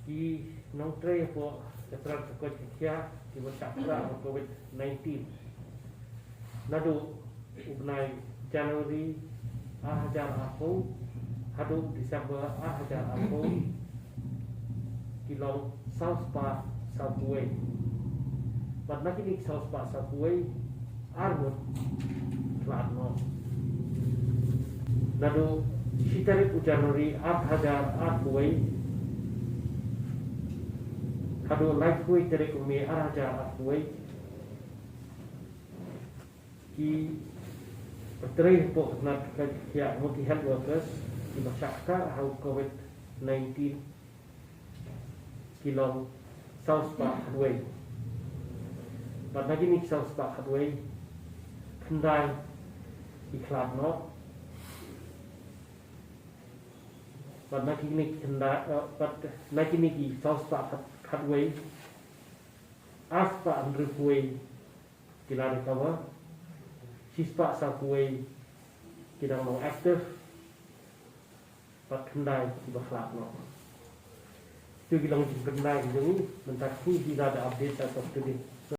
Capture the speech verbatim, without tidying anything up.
Ki nongtrei hapoh ka tnat ka koit ka khiah kiba shah khreh ha covid nineteen, naduh u bnai January ar hajar arphew haduh December ar hajar arphew, ki long saw spah saw phew wei. Bad na kine ki saw spah saw phew wei, ar ngut khlad noh. Naduh shi tarik u January ar hajar arphew wei haduh laiphew wei tarik u May ar hajar arphew wei, kiba trei hapoh ka tnat ka koit ka khiah, multi health workers, kiba shah khreh ha u covid nineteen, ki long saw spah khatwei. Bad na kine ki saw spah khatwei, khyndai ki khlad noh. Bad na kine ki khyndai, eh, bad na kine ki saw spah khat-, khatwei, ar spah hynriew phew wei ki la recover, shi spah saw phew wei ki dang long active, bad khyndai kiba khlad noh. Kito ki long jingpynbna ki jong ngi, mynta kine ki la da update as of today.